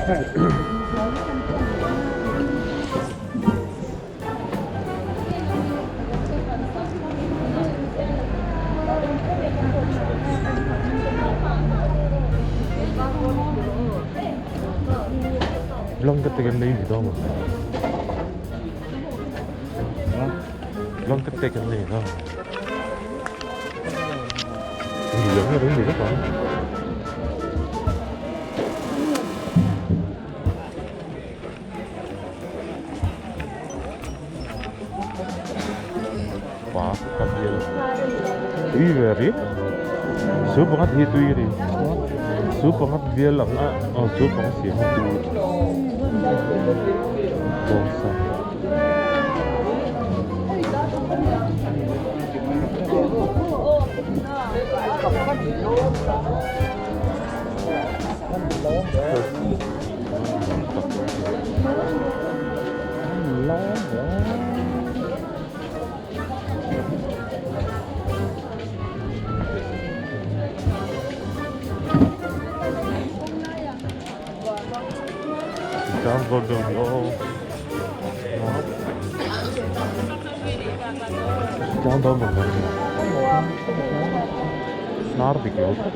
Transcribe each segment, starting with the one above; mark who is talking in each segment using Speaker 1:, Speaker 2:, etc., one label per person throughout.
Speaker 1: Blanket te kan nei ni dawn maw? Blanket te kan nei dawn. Ni lo nge ni vek ang. Pa ka bial tui ve riau su pakhat hi tui a ni su pakhat bial ang a aw su pakhat siam a tui bawngsa. Hnar dik lo tlat.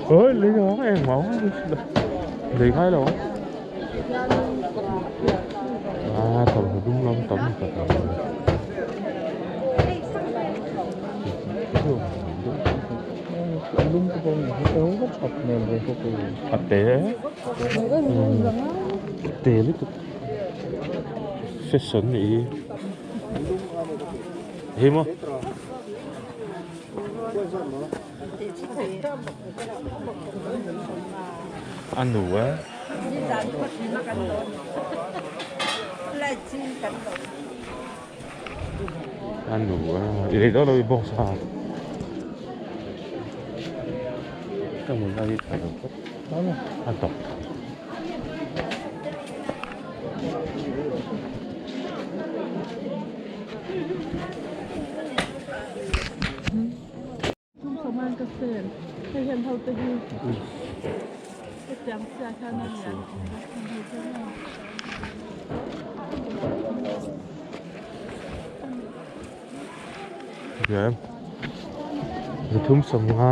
Speaker 1: Ôi lấy nó em máu lấy ngay rồi à tầm đúng lắm tầm tầm à té té lúc fashion này hiểu không A nu a. A nu a. I lei dawn lo i bawng sa. Ka hmun lai hi tha lo tlat. A tawp. Thum sawmnga.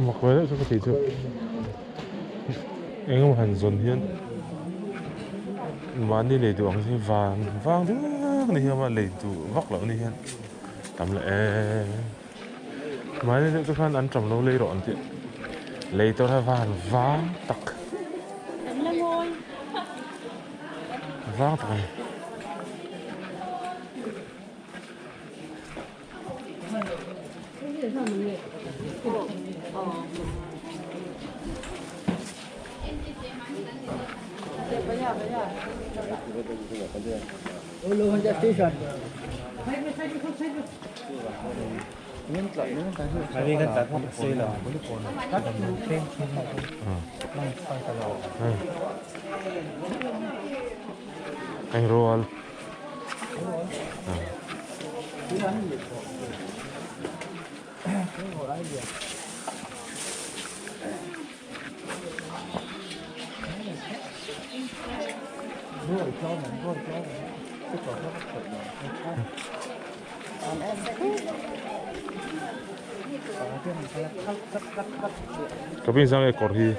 Speaker 1: Mak ve deuh chu ka tih chu eng emaw han zawn hian mahni lei duh ang hi vang vang deuh ni hian a lei duh vak loh ni hian tam leh em mahni deuh te khan an tam lo lei rawh an tih lei tur a van vang tak vang tak a ni. Anh rual. Ka pin sang e kawr hi.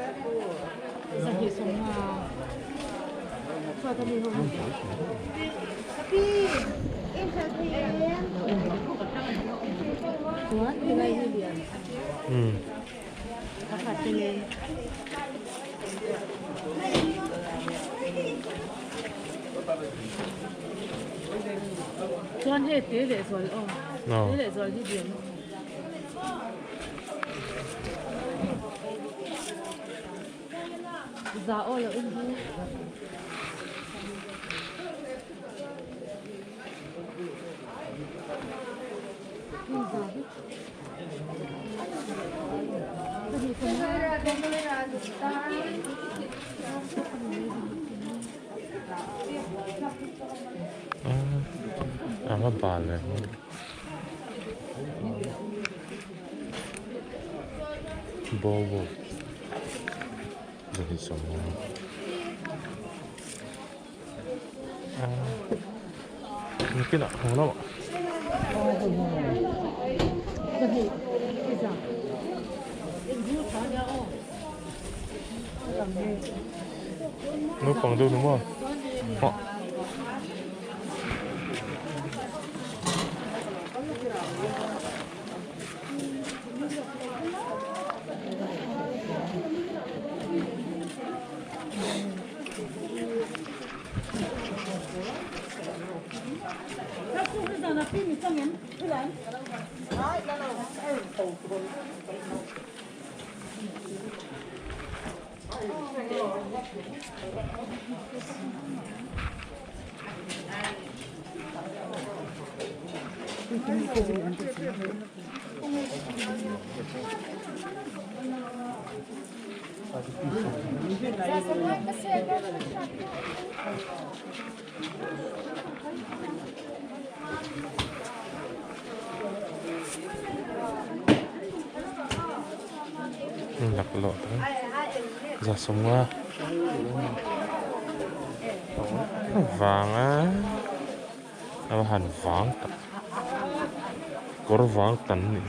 Speaker 2: Chuan hei te leh zual aw te leh zual hi lian za aw lo in hi.
Speaker 1: A va bal leh Bobo Nakinah haw lamah. Naupang deuh ni maw? Hah. Laklawh te za sawmnga vanga a va han vang tak kawr vang tan a ni.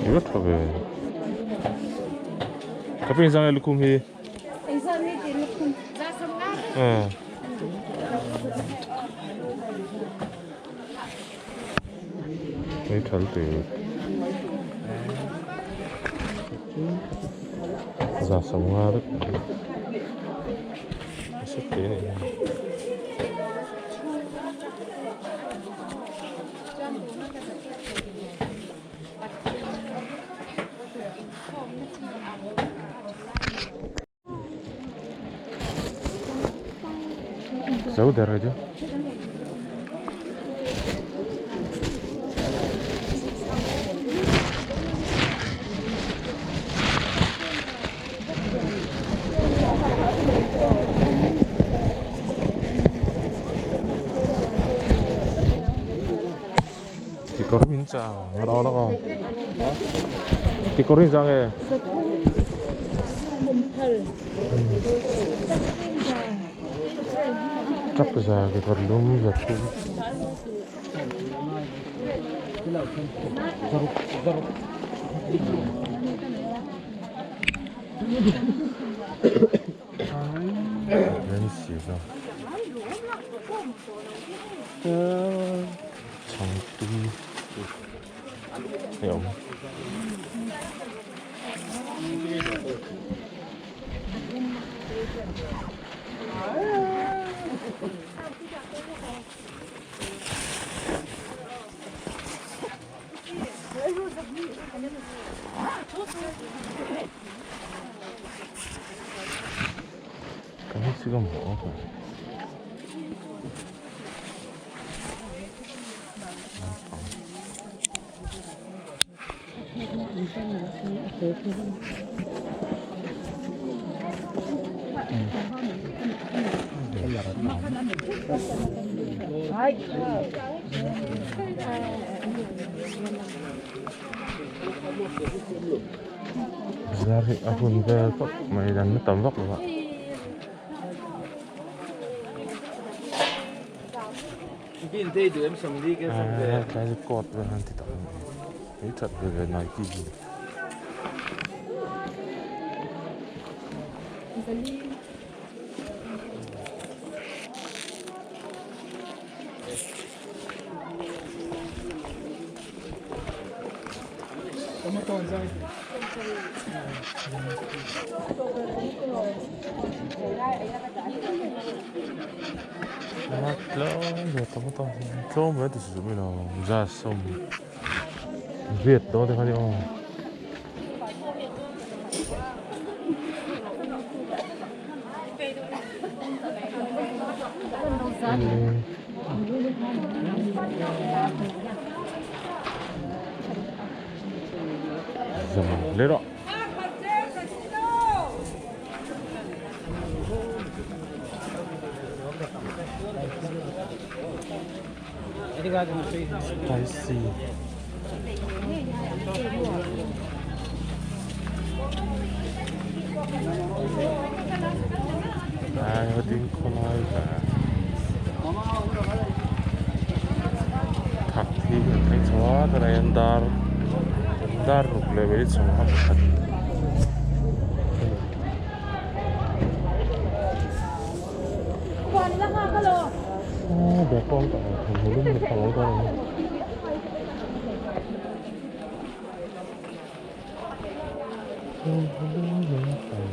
Speaker 1: Iva tha ve. Ka pin zang e lukhum hi. Hei thal tur za sawmnga vek mai a set te a nih hi. Zo der a chu. Kekawr min chang a lo lang a kekawr hi zang e. Truck za kekawr lum za thum. Changtui a awm. Kan hi chu ka hmuh a. Bazar hi a hun vel khawp mai dan na tam vak lo a. Tlai chu coat vel an ti tak a ni hei that ve ve Nike hi. Tlawm ve ti su mai lo za sawm riat dawn te kha ni aw. Zam le rawh. Spicy. Ai a ding khawlai ta. Thak hi an thleng chho a tunah hian dar dar ruk leh mai chhawng a pakhat a ni. Aw bag pawh an dah lo thawmhnaw lum leh pang lo dawn a ni. Thawmhnaw lum leh pang.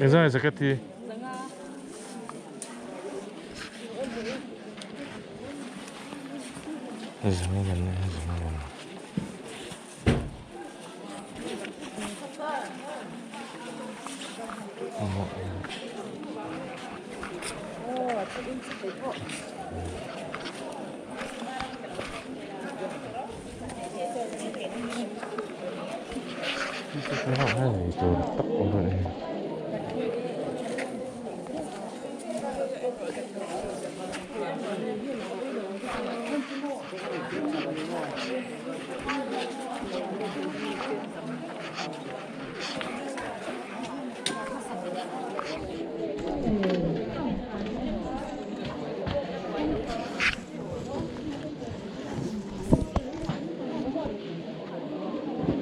Speaker 1: Engzah nge jacket hi?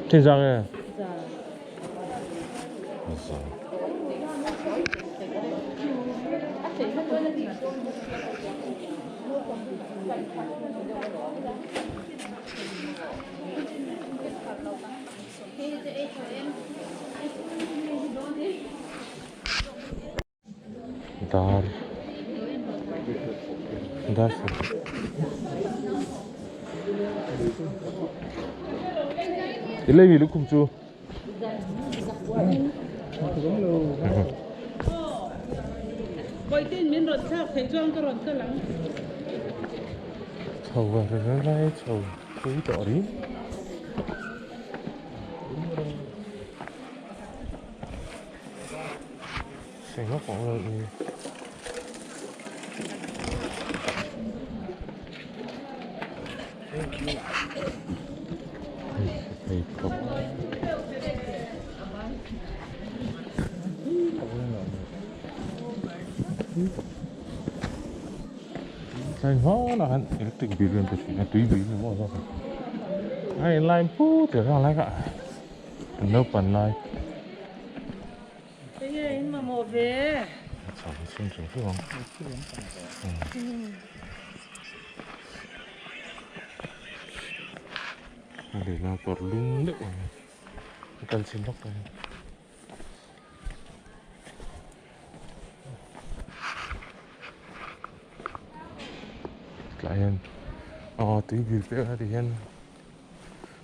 Speaker 1: Thil zang e. Dar dar I lei mi lukhum chu.
Speaker 2: Vawitin min rawn thlak theih chuan ka rawn kal ang.
Speaker 1: Chho a ri lai chho pui tawh ri. Seng vak lo ni. Thank you. Hei khawp. Tlai hmanah khan electric bill an pe thin a tui bill ni maw zawk a inline put reng a lai kha an naupan lai.
Speaker 2: Enge in mamawh ve?
Speaker 1: Chho hi chhung chung chung ang. A lehla kawr lum deuh ang a kal chhin lawk ang. Tlai hian aw tui bil pek a ti hian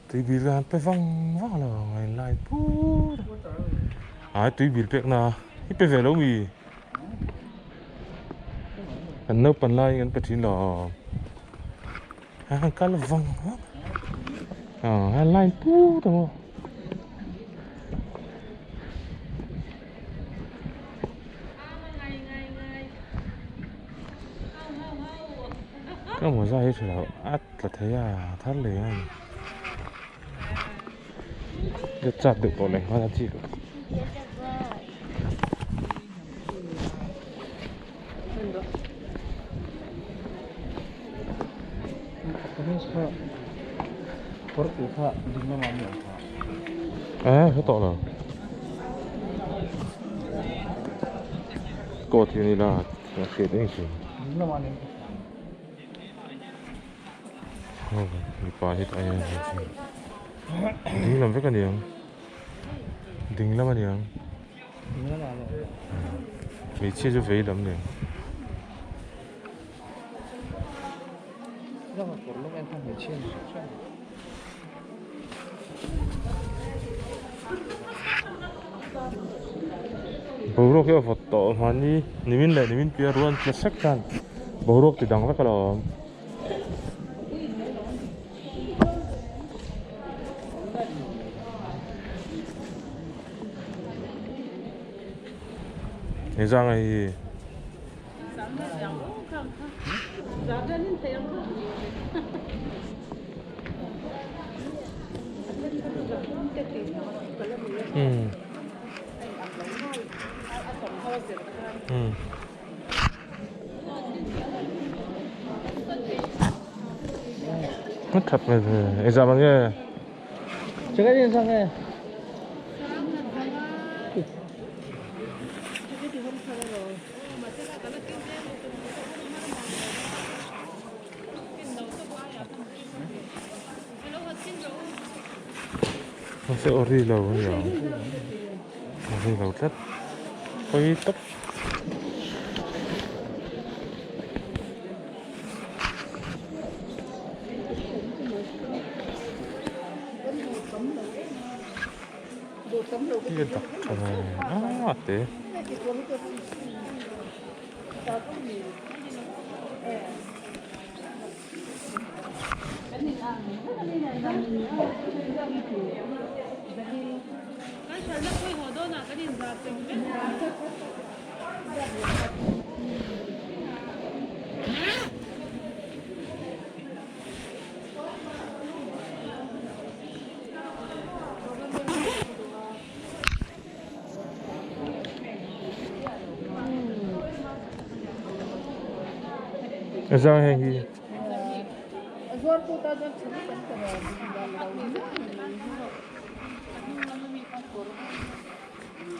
Speaker 1: tui bil a pe vang vang lo ang a inlai pur a ai tui bil pek na i pe ve lo mi kan naupan laiin kan pe thin lo a kal vang vang a line pur ang aw. Ka mawza hi tha lo a tla thei a thar leh a ni ka chak deuh tawh leh nghal a chi eh hre tawh lo coat hi a ni la a hriat eng chu mipa hi tlai hian ding lam vek a ni ang ding lam a ni ang hmeichhia chu vei lam ni ang. Boruak hi a vawt tawh mahni nimin leh nimin piah rual tla sek khan boruak ti dang vek a lo awm. Ni zang a hi. Hmm. Hmm. Nó thật này thì dạ bằng nghe. Mahse aw ri lo a ni ang aw ri lo tlat pawi tawp. Hi a dak tha ve a te. A zang heng hi.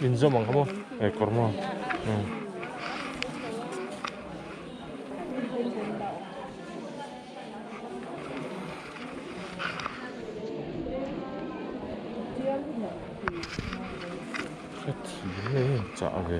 Speaker 1: Inzawm ang kha maw? Eh kawr maw? Umm. Ka thi hle chah ve.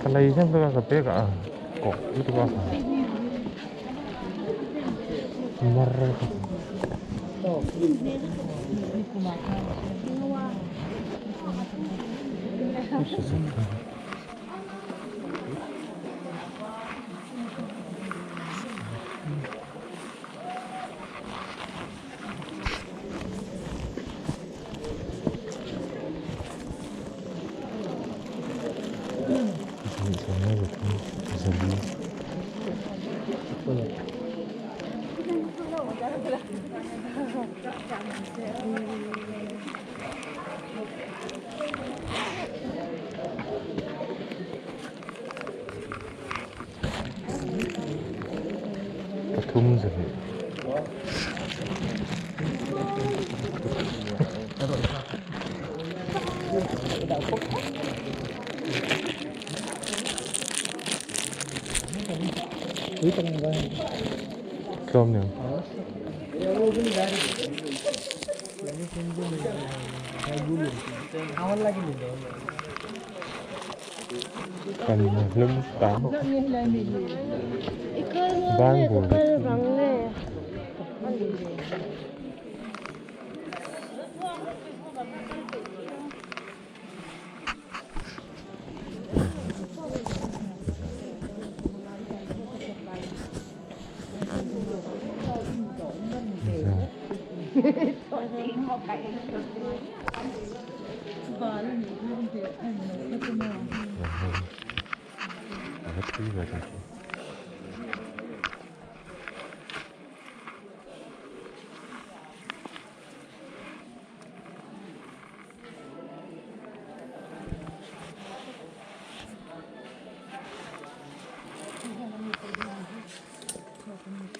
Speaker 1: Ka lei hian ka ka bag ah kawk lutuk a mar Pathum zahnih. Tlawm niang. Kan hlum tam. Ban bur.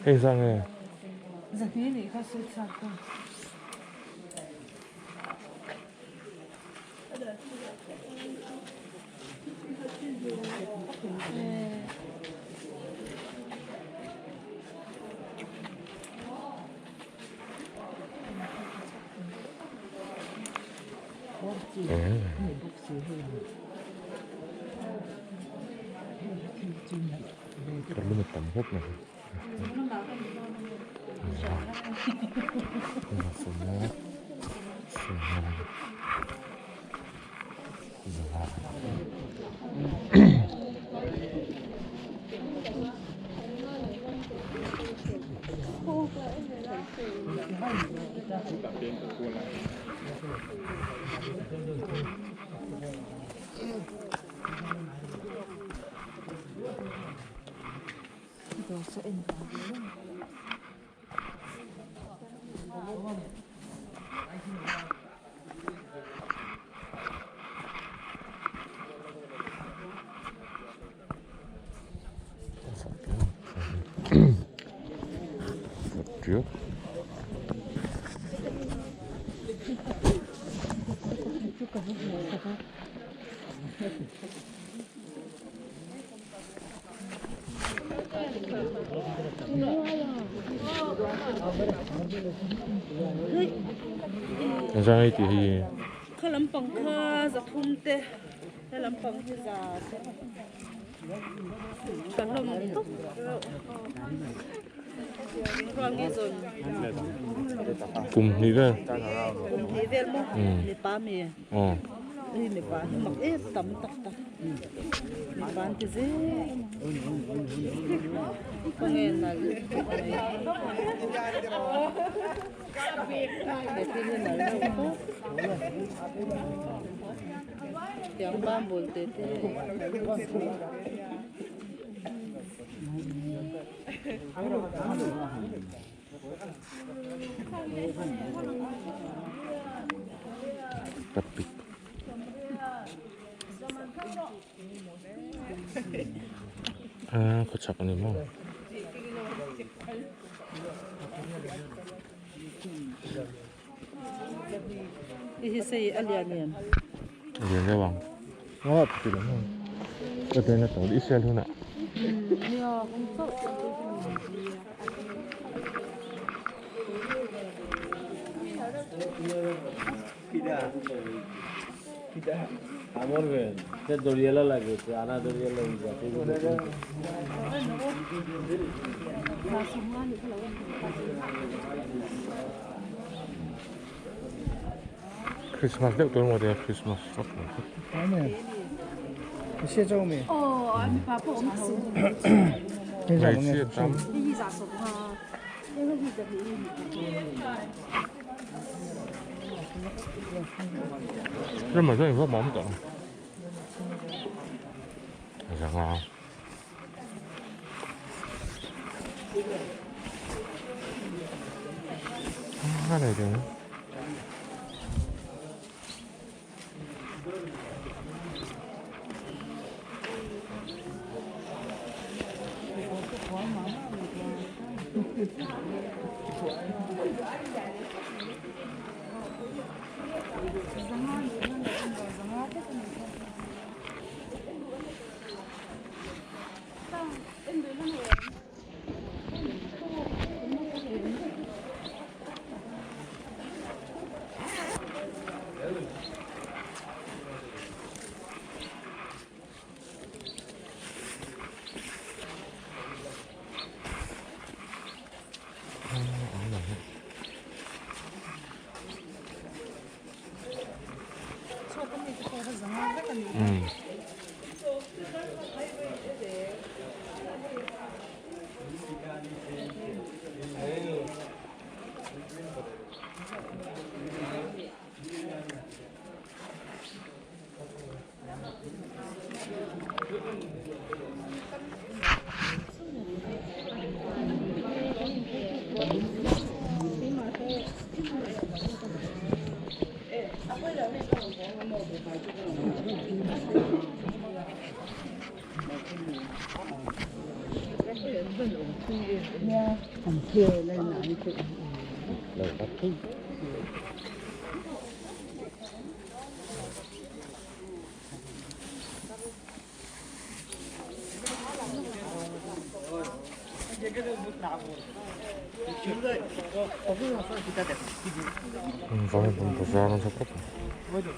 Speaker 1: Hei zah nge?
Speaker 2: Zahni nih kha suit chak ta.
Speaker 1: Ka lum a tam khawp mai. Zai tih hi
Speaker 2: Kha lampang kha zathum te he lampang hi za te ka hlawm tawp reuh rual nge zawn
Speaker 1: kum hnih vel
Speaker 2: kum hnih vel maw mipa mi Hei mipa hi mak em tam tak tak mipa an ti zel khawnge nalh lutuk mai he thil hi nalh deuh khawp tiang bambul te te hi nalh deuh si.
Speaker 1: A khaw chhak a ni maw?
Speaker 2: Hei hi sei a lian em?
Speaker 1: A lian deuh ang. Aw ti lo maw? Ka den a to i sel hunah.
Speaker 2: Nia kawng chauh.
Speaker 1: Christmas deuh tur maw tia Christmas vak lo chu. Hmeichhia tam. Ramah chuan engvak mah a awm tawh ang. A zang a. A nei ding. Vawi bazar nasa khawp mai.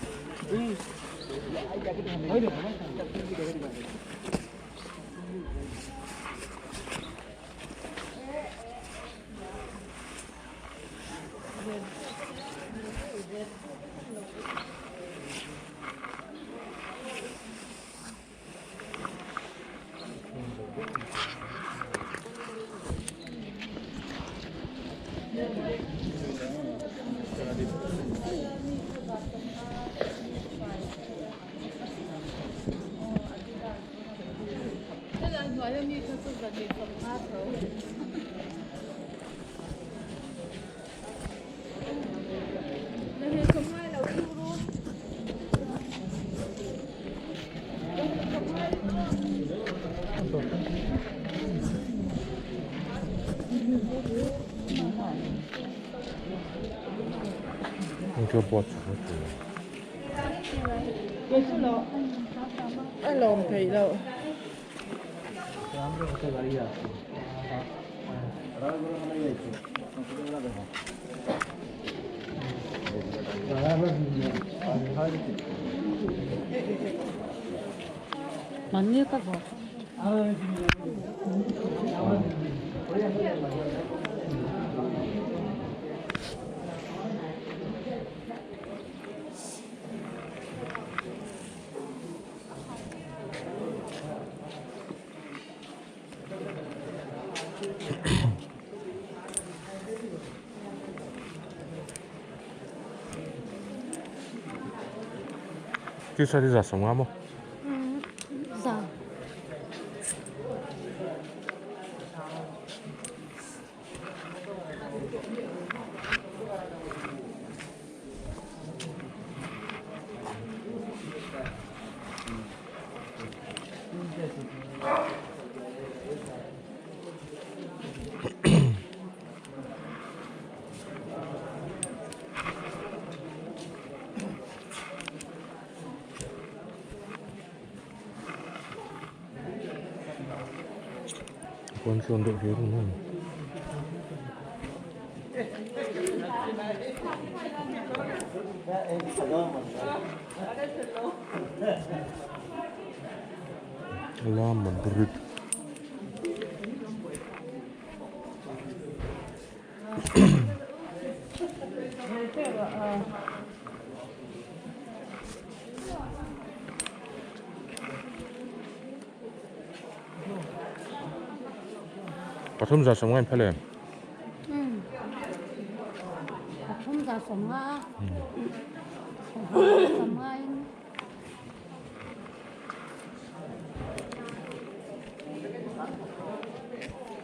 Speaker 1: T-shirt hi za sawm nga maw?
Speaker 3: Za.
Speaker 1: Pawn tlawn deuh hle run a ni. La Madrid. Pathum za sawmnga in phal em?
Speaker 3: Pathum za sawmnga a. Sawmnga in.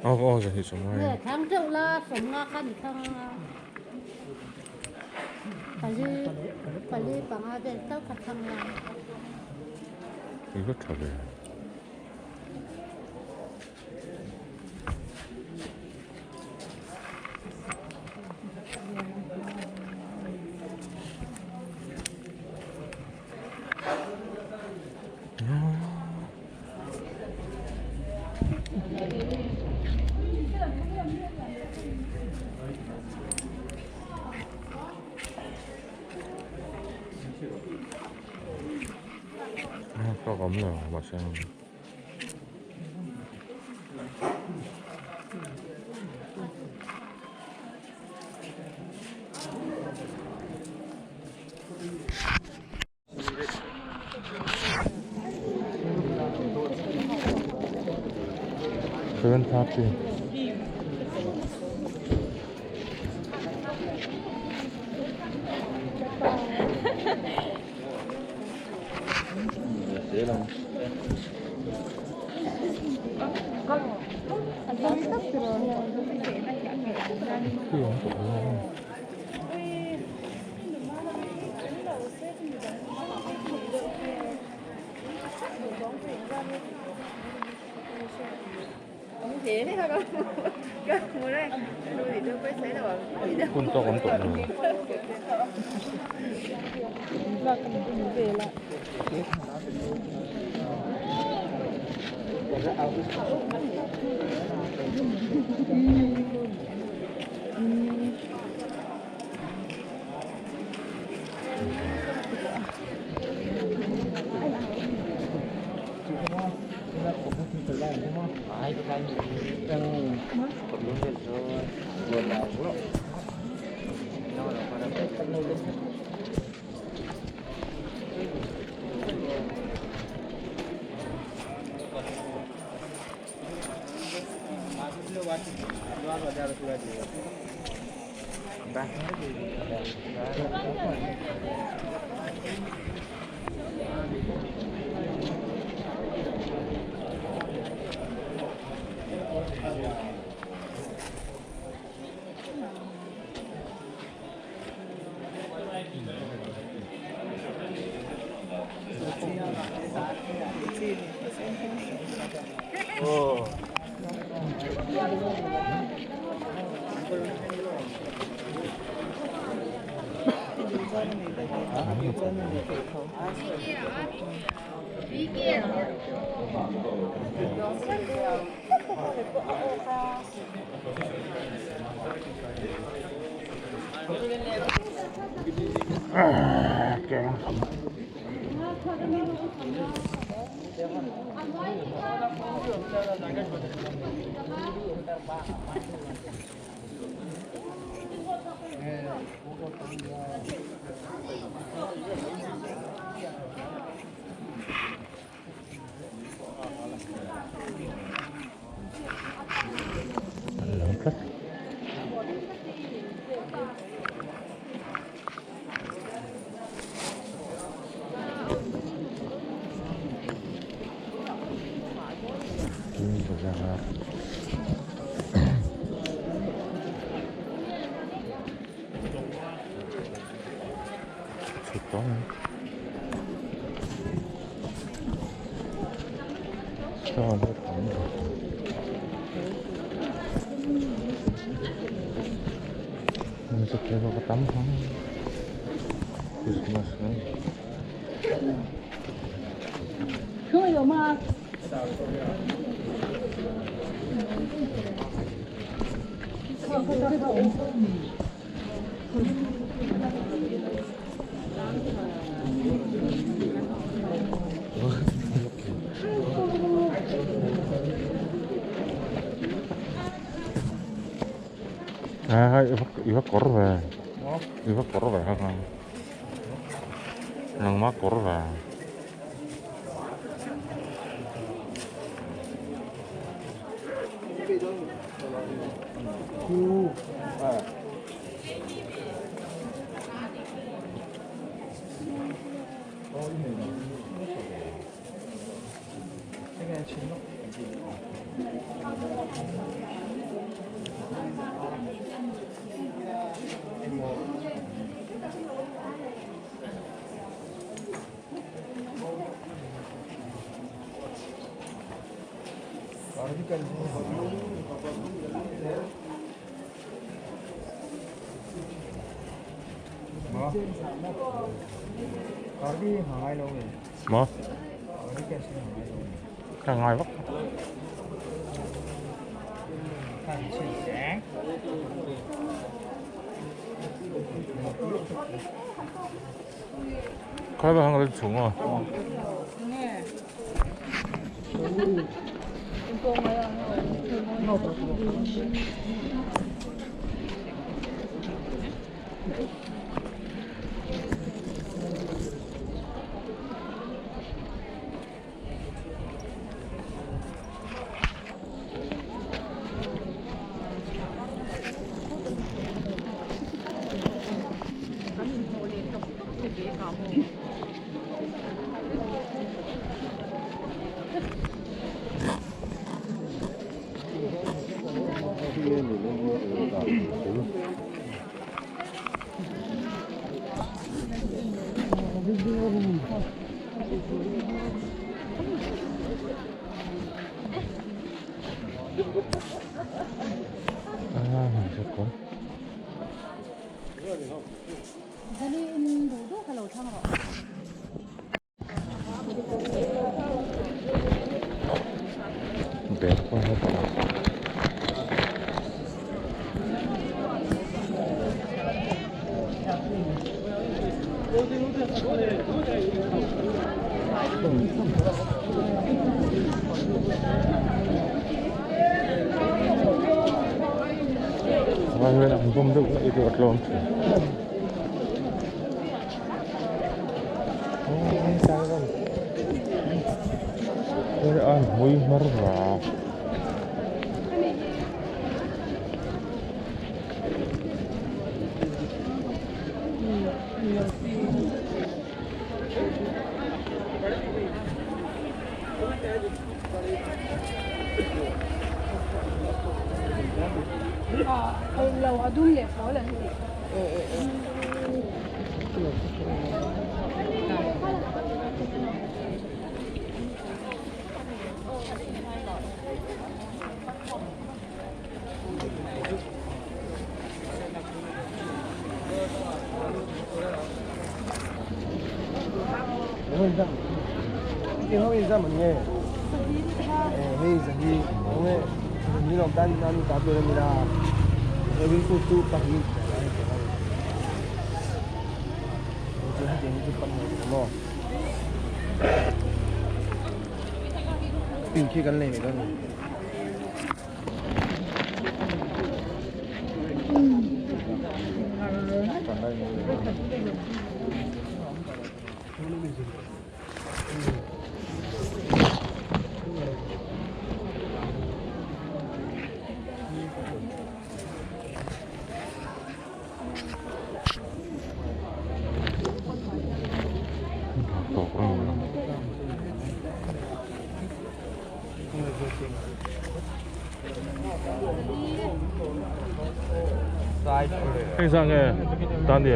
Speaker 1: Aw aw za hi sawmnga in.
Speaker 3: Thlang deuh la sawmnga khan i thlang a. Pali pali panga vel tal kha thlang la.
Speaker 1: I va tha ve. Ka awm lo mahse 7:30. Hun tawk awm tawh lo. À, iba kawr ve iba kawr ve kha kha nangma kawr ve. Maw? Ka ngai vak. Khai va hang lên chung à. Bag pawh hetah Vai hian an bawm deuh laih pawh a tlawm thin. An hawi hmar vang. Hei zah nge tan ni?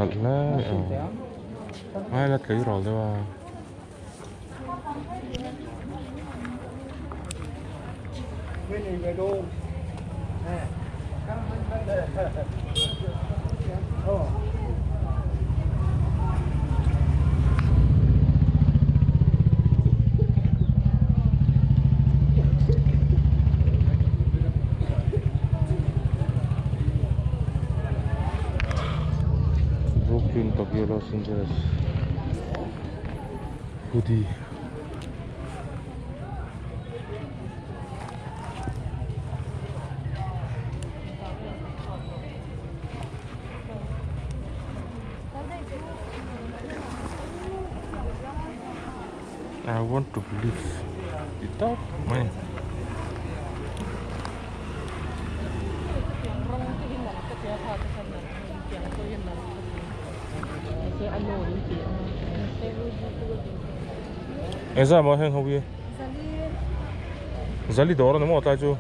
Speaker 1: Nalh hle a la tleirawl deuh a. Brooklyn, Tokyo, Los Angeles. Hoodie. I want to believe ti tawp mai. Engzah maw heng ho hi? Zali dawr a ni maw tlai chu?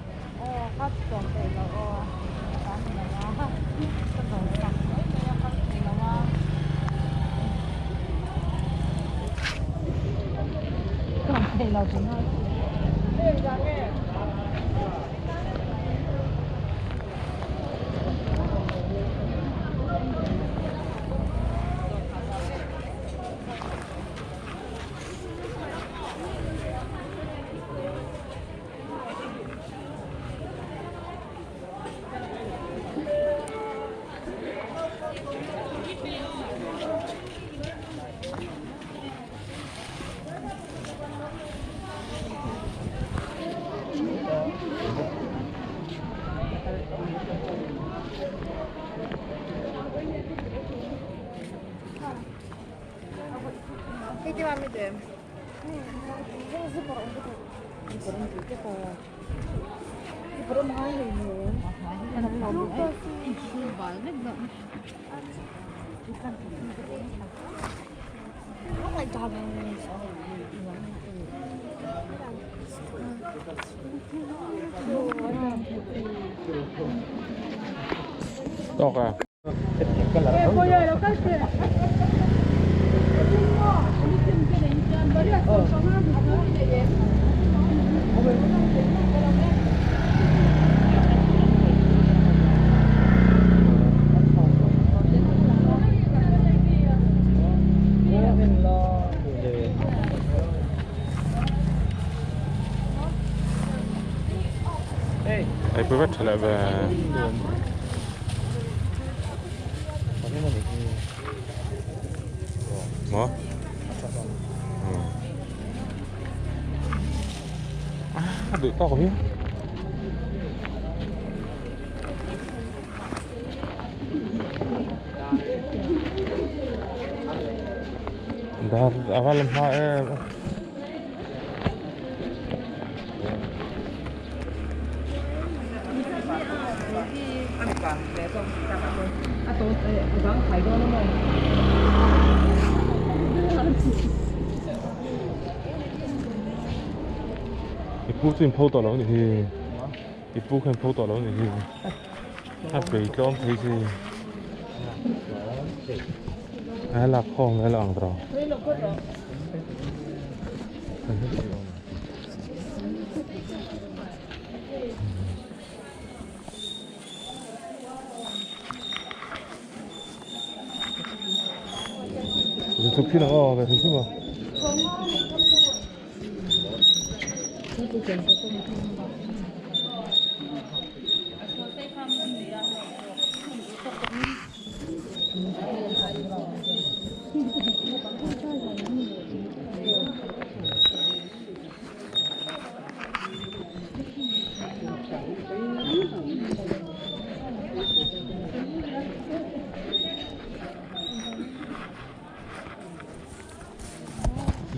Speaker 1: Tawk a. Hei pui vat tha leh ve. Maw? A duh tawk viau. Dar a va la hma em a. I pu chu in pho tawh lo anih hi i pu kha in pho tawh lo anih hi a bei tlawm thei chi a lak khawm vel a ang tawh.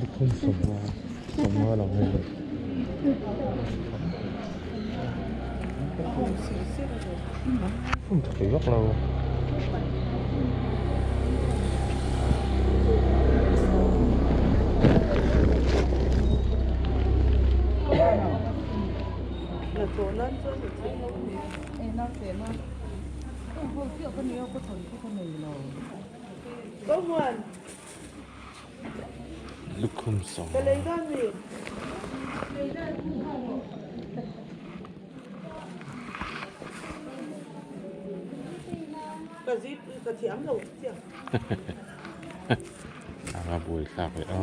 Speaker 1: Lukhum sawmnga sawmnga lang hei hmun tha thei vak lo. Lukhum sawmnga. A buai thlak leh a.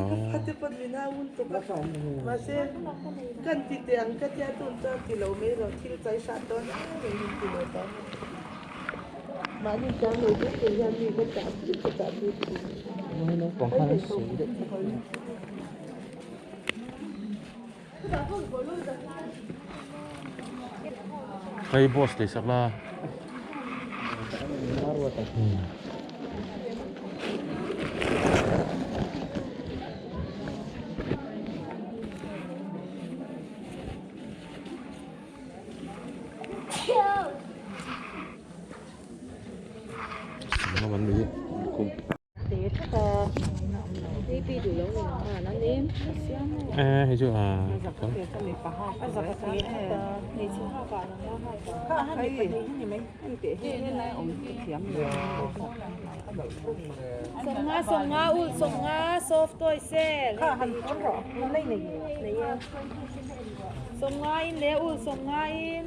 Speaker 1: Hei boss lei sak la. Ê hei chu à
Speaker 2: Sawmnga sawmnga ul sawmnga soft toy sale sawmnga in leh ul sawmnga in.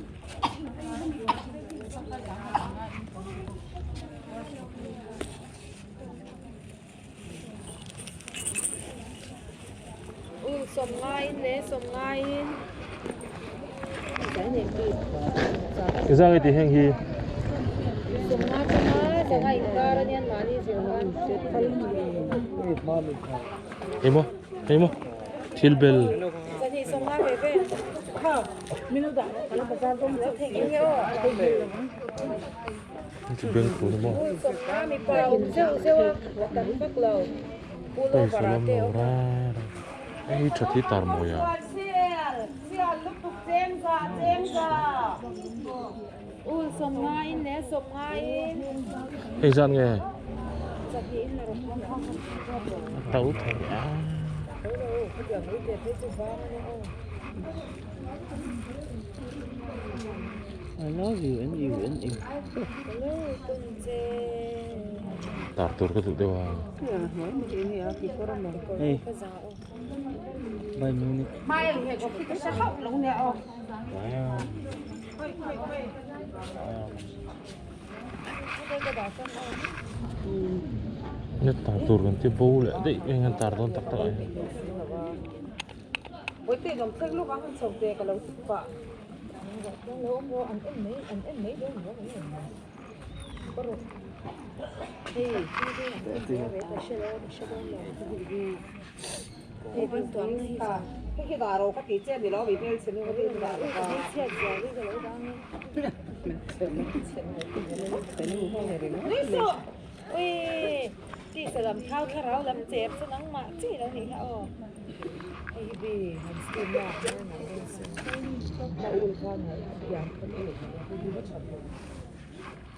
Speaker 2: U sawmngaiin leh sawmngaiin.
Speaker 1: Engzah nge tih heng hi?
Speaker 2: Sawmnga changa changa inkar a nian mahni zir khan.
Speaker 1: Emaw emaw thil bel.
Speaker 2: Zahnih sawmnga ve ve.
Speaker 1: Beng khu ni maw? Hei salam lo ra ra hei tha thi tar mawi a. Hei zan nge? A to thei a.
Speaker 4: I love you and you and you.
Speaker 1: Tar tur ka duh deuh a.
Speaker 4: Hey. By Munich.
Speaker 1: Nia tar tur kan ti bo leh daih eng an tar dawn tak tak ah hian.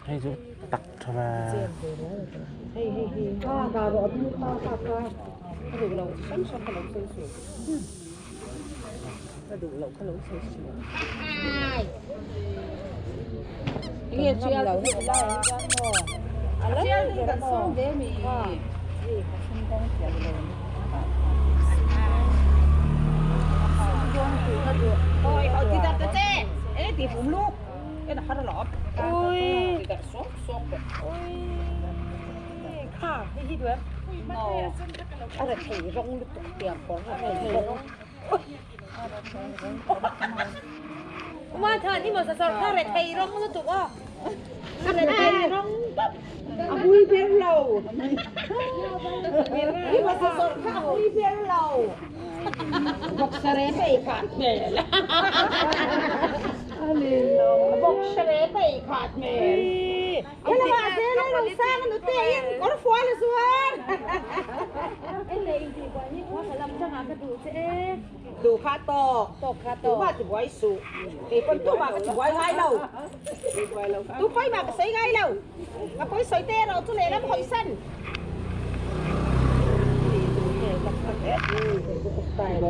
Speaker 1: Hei chu tak tha ve.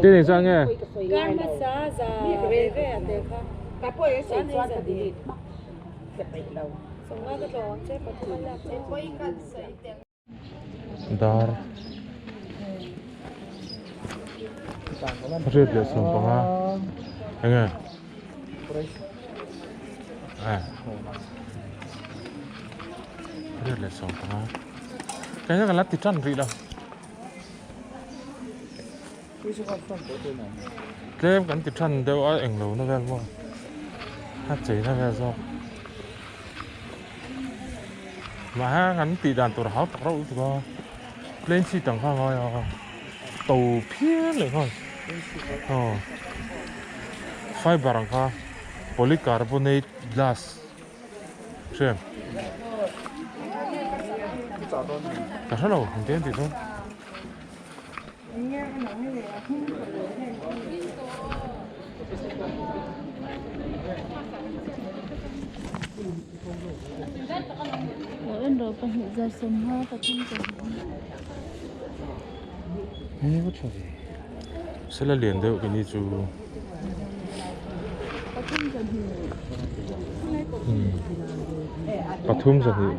Speaker 1: Te nei chuan nge? Dar riat leh sawmpanga enge riat leh sawmpanga kei ka la ti tan rih lo tlem kan ti tan deuh a englo na vel maw a chei na vel zawk. Mahse kan tih dan tur hau tak reuh lutuk a plain sheet ang kha a ngai a to phian leh nghal aw fiber ang kha polycarbonate glass hriat ka hre lo engtin an tih dawn. Sela lian deuh kini chu pathum zahnih.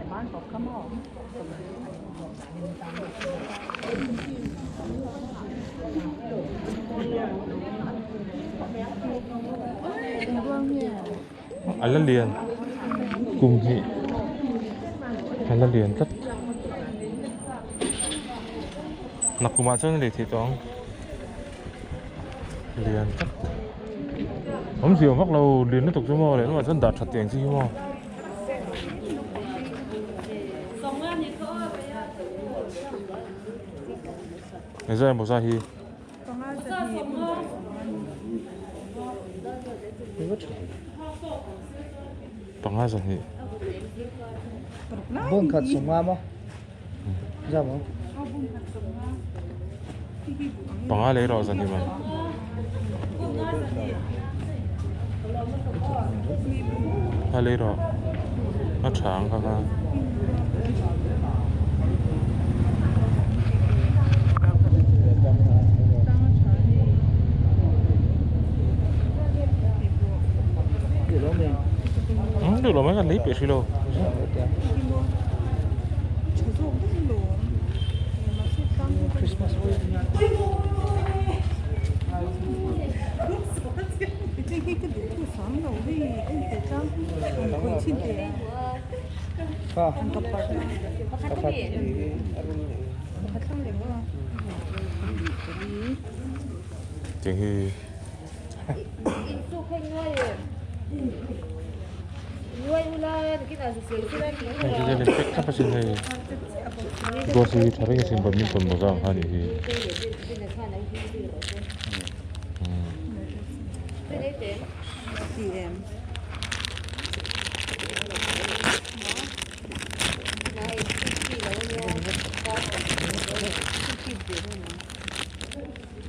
Speaker 1: A la lian kum hnih a la lian tlat nakumah chuan a lei theih tawh ang lian tlat awmzia awm vak lo lian lutuk chu maw lehlamah chuan dah that teh ang chi hi maw. Engzah emaw zah hi. Panga zahnih.
Speaker 4: Bung khat sawmnga maw? Zah maw?
Speaker 1: Panga lei rawh zahnih man. A lei rawh a tha ang kha kha. Duh lo mai kan lei peh hrih lo. Tiang hi hei thlap asin hei glass hi tha reng asin badminton mawza ang kha anih hi.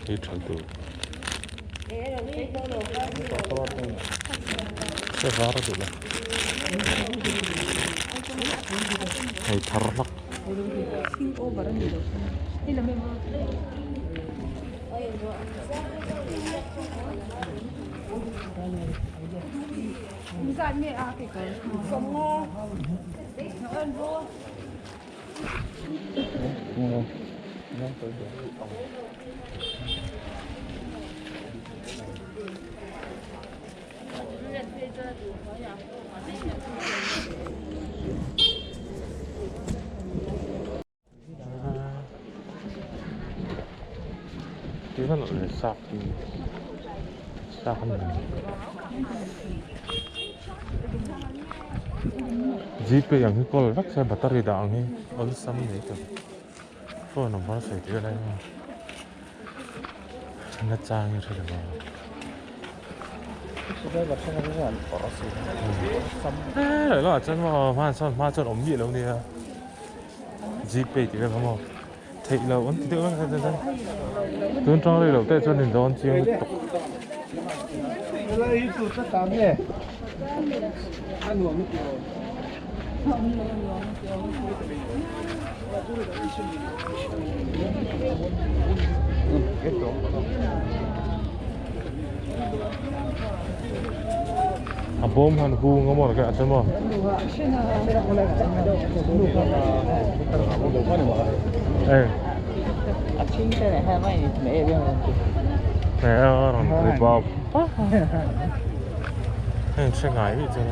Speaker 1: Hei tha tur. Ka var a duh lo. Hei thar hlak. Gpay ang hi kawl vek se battery dah ang hi awlsam mai tur phone number sawi tir lai maw na chang hi hre lo a lo ah chuan maw hman sawn hma chuan awm miah lo nia gpay tih vel kha maw theih loh an ti deuh vek a tun tang rei loh te chuan in dawn chiang lutuk. A bawm han hung a maw a chuan maw. Heng hre ngai rih chuan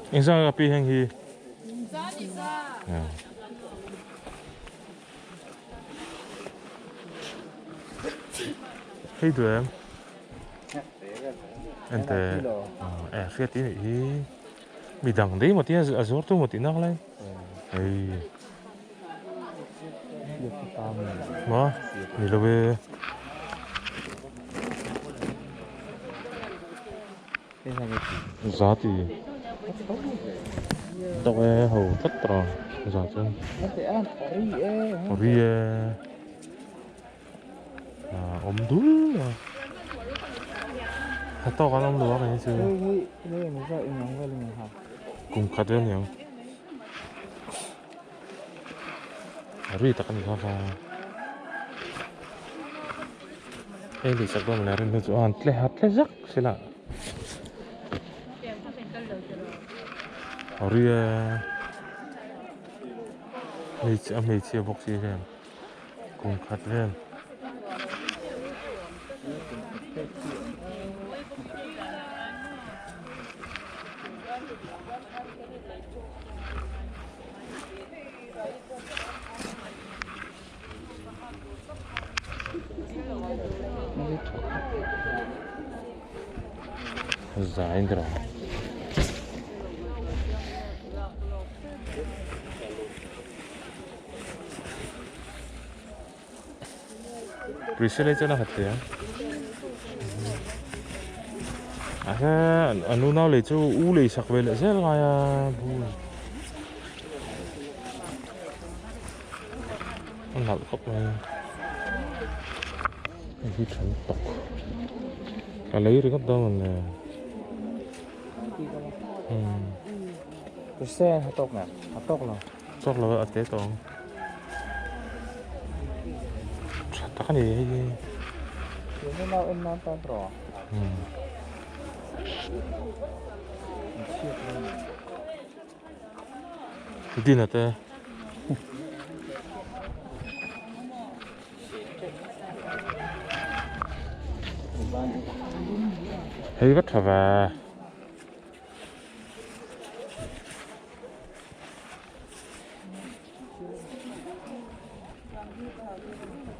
Speaker 1: Engzah ka pi heng hi? Hei duh em? Ente e hriat i nih hi mi dang daih maw tia a zuar tu maw tih nak lai hei maw ni lo e. Za ti tawk e ho tlat tawh a za chuan ri e awm dul a a tawk an awm lo a kei chu kum khat vel aniang a ri tak a ni kha kha hei lei sak dawn a rin hnu chu a han tle hat tle zak sela a ri e hmeichhia a hmeichhia bawk si hian. Kum khat vel. Zain dra. Priscilla chuan a hat hle a a he a nu nau lei chu u lei sak ve leh zel ngai a bu a nalh khawp mai a hei hi tha lutuk ka lei ringawt dawn a ni
Speaker 4: Priscilla a tawk nge a tawk lo.
Speaker 1: tawk lo a te tawh ang. Tha tak a ni hei hi. Dina te. Hei va tha ve.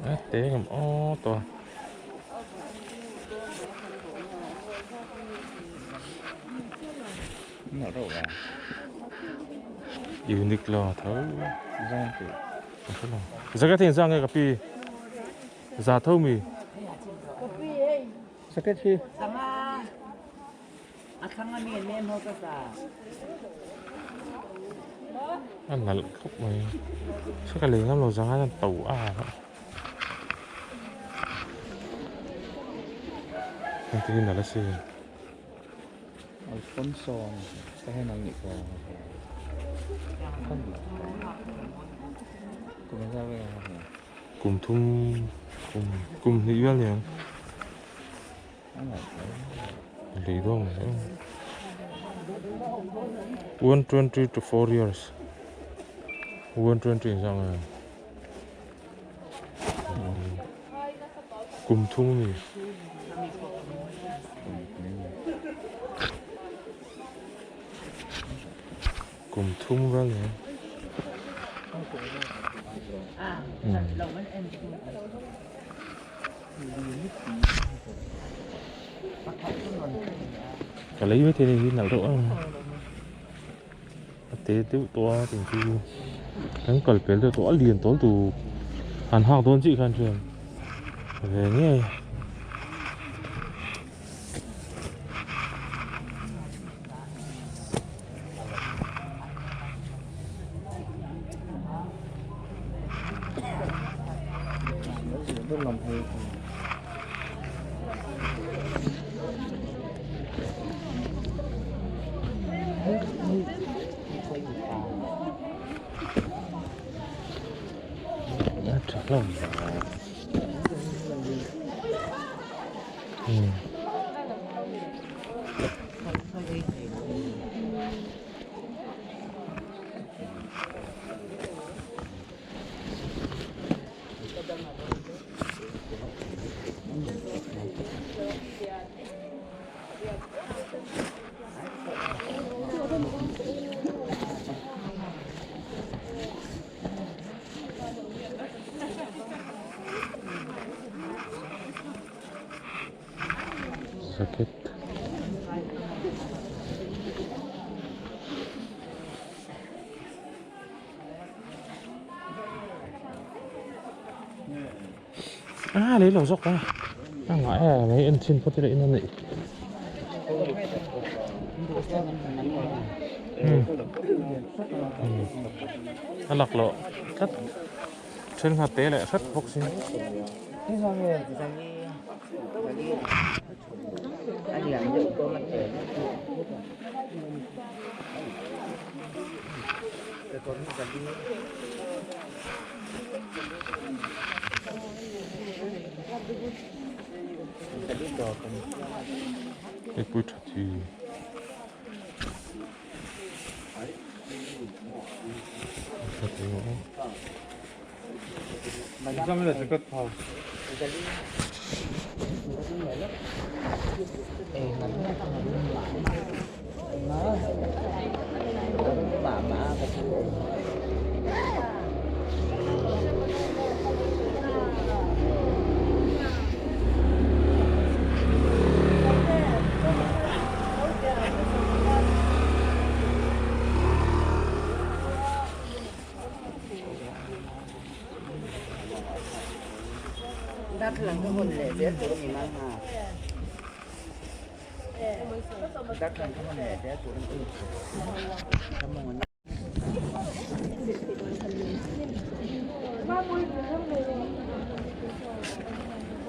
Speaker 1: A te ngam aw to. Unique lo tho. Zakat hi zang nge ka pi? Za tho mi?
Speaker 4: Zakat hi.
Speaker 1: A nalh khawp mai. Sa ka lei ngam lo zang a to a. Heng te hi nalh a si.
Speaker 4: Alfonso te hian an nih ka kum engzat vel a ni?
Speaker 1: Kum thum kum kum hnih vel aniang. Lei dawn mai ang. 120 to 4 years. 120 engzat nge? Kum thum a ni. Kum thum vel ni. Ka lei mai thei ni hi nalh reuh a. A te deuh tawh a tin chu kan kal pel deuh tawh a lian tawl tur han hak dawn chiah khan chuan ve ngei. A tha hlawm umm. Jacket a lei lo zawk a a ngah em mai en chhin phawt ila in a neih a laklawh tlat thenkhat te leh hret bawk si. Hei pui tha thi.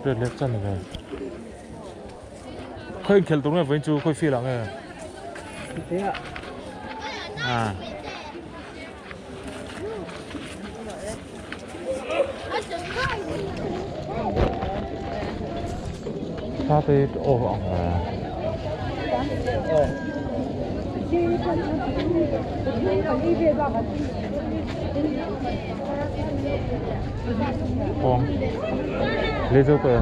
Speaker 1: Red left chan ve. Khoi khel tur nge vawiin chu khoi field ah nge? À. Thla te aw ang Kawng lei zo tawh e.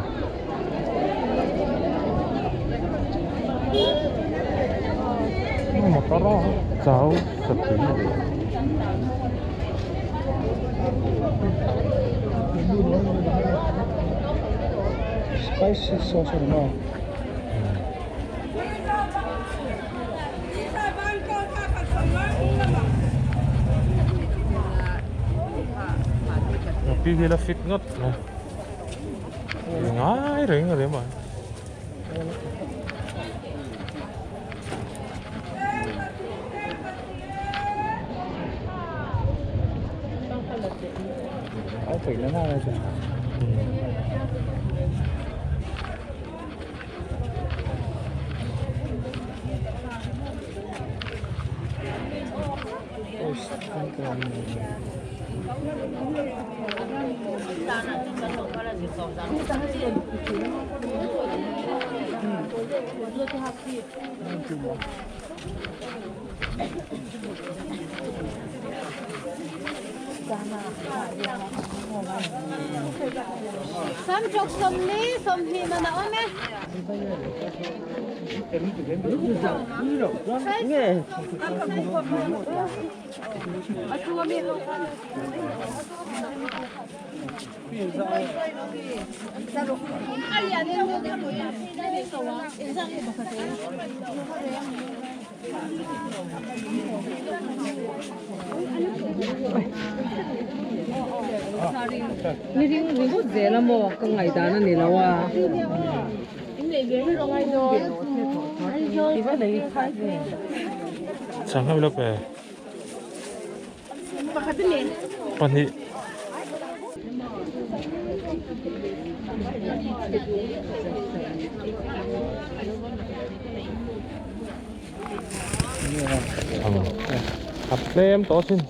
Speaker 1: Motor a chau satui leh.
Speaker 4: Spicy sauce a ni maw?
Speaker 1: Pi hi la fit ngawt mai. Ngai reng a ni mai.
Speaker 3: Samchuk 40 20 man a awm e.
Speaker 5: Ni ring ringawt zel a maw ka ngaihdan a ni lo a.
Speaker 1: Chhang heuh lawk e. Pahnih. A tlem tawh sin.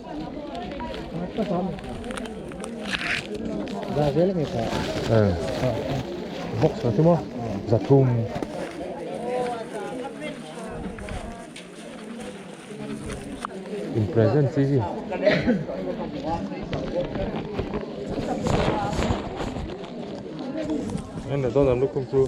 Speaker 1: Box a chu maw zathum. In present chi chi. Anh là do làm lúc không chu.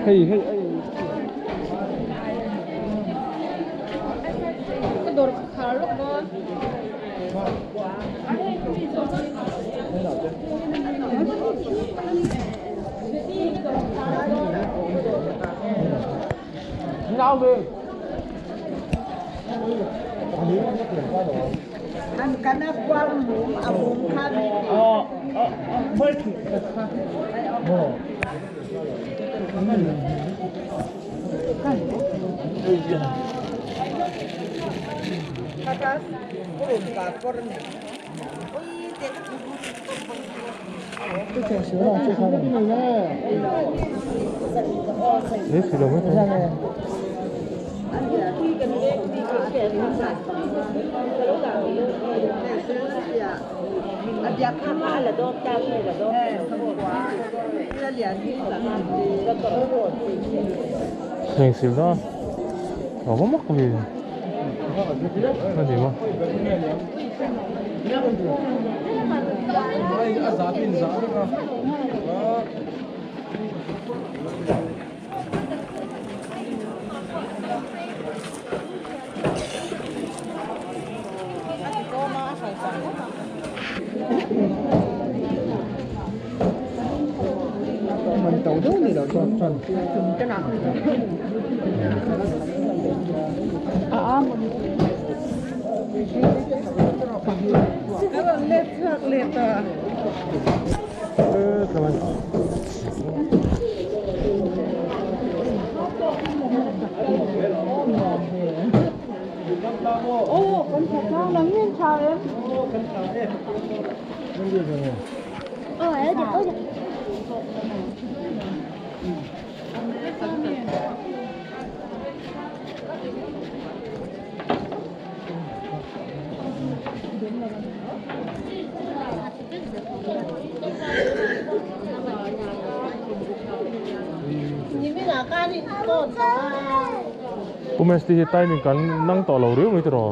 Speaker 1: Hei hei hei.
Speaker 5: Ka dawr khar lawk dawn.
Speaker 1: Thleng sil dawn a va mak ve a ni maw. Pu Mesti hi timing kan nang tawh lo riau mai tiraw?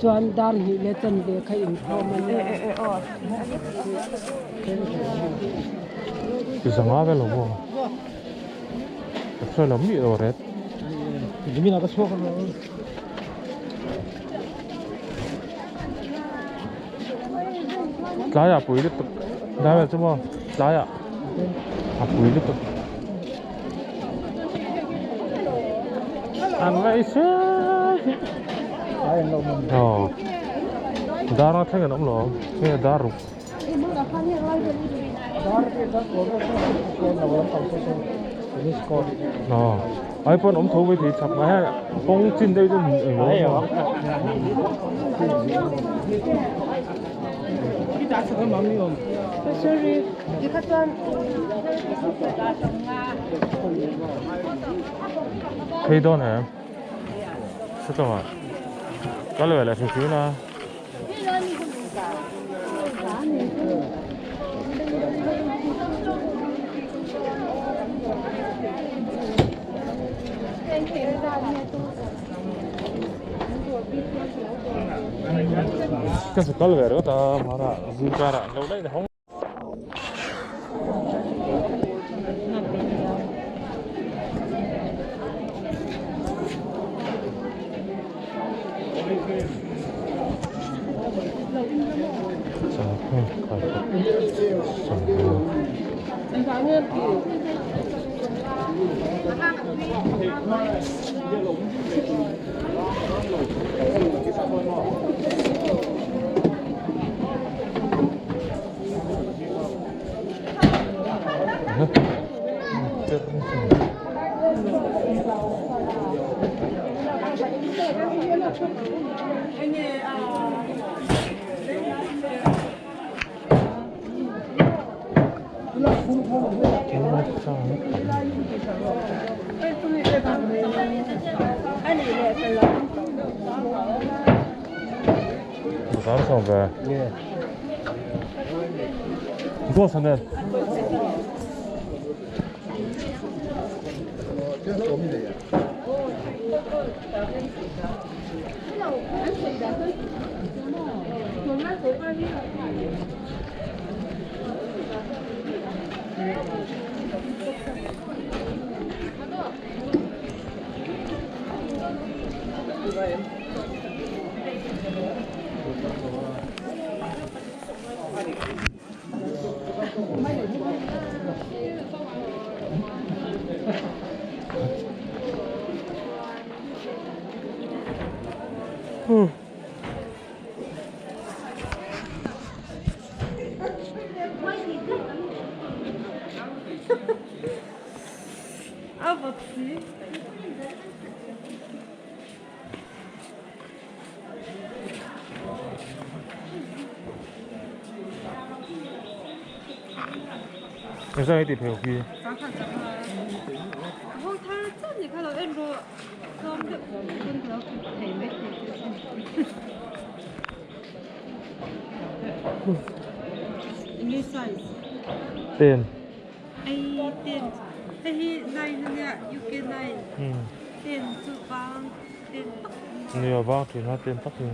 Speaker 5: Chuan dar hnih leh chanve kha inkhawm a nia.
Speaker 1: Zanga vel lo maw? Ka hre lo mi lo ret. Tlaiah pui lutuk tlai vel chu maw tlaiah a pui lutuk an ngaihse aw dar a thleng an awm lo hei a dar ruk. Aw ai pawn awm tho mai thei chak mai a kawng chin deuh chu eng lo a Phei dawn em? Sawtawng ah kal ve leh hrim hrim a. Ka kal ve ringawt a hmanah zingkarah an lo daih na hawng. 你多少钱的？ Engzah nge tih phei khi? Ten. Nia vang thin a ten tak hi.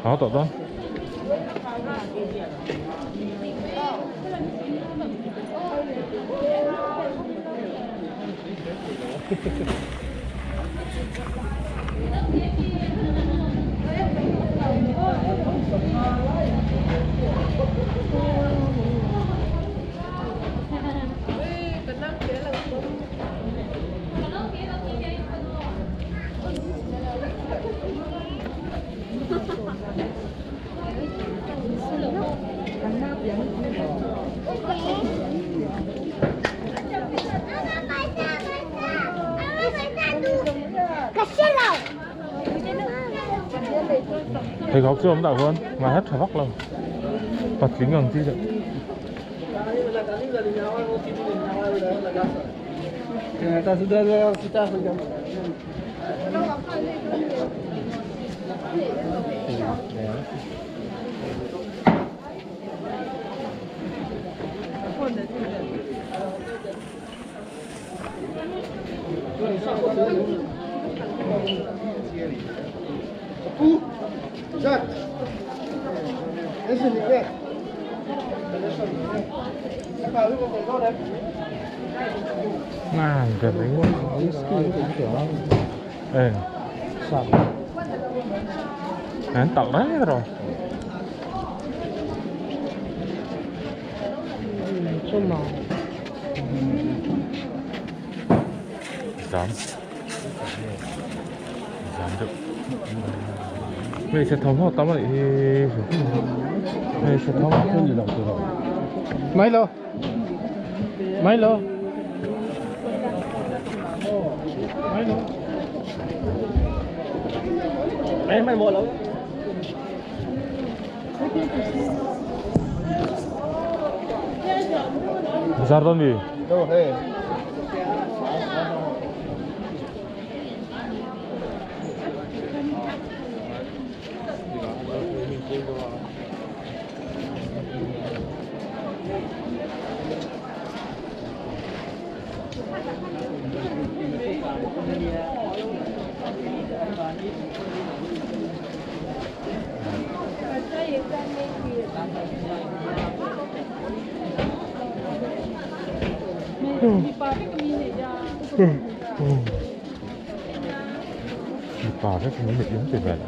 Speaker 1: Hả tọt đó. Thầy học chưa ông đạo hơn mà hết phải vóc lòng bật kính gần chi vậy. Anh tặng đấy rồi. Dám. Dám được. Mình sẽ thống họ tắm lại. Mình sẽ thống họ.
Speaker 4: Mấy lô. Mấy lô. Mấy lô. Em mày mua lô.
Speaker 1: Zar dawn mi? Mipa vek mai leh in ti vel.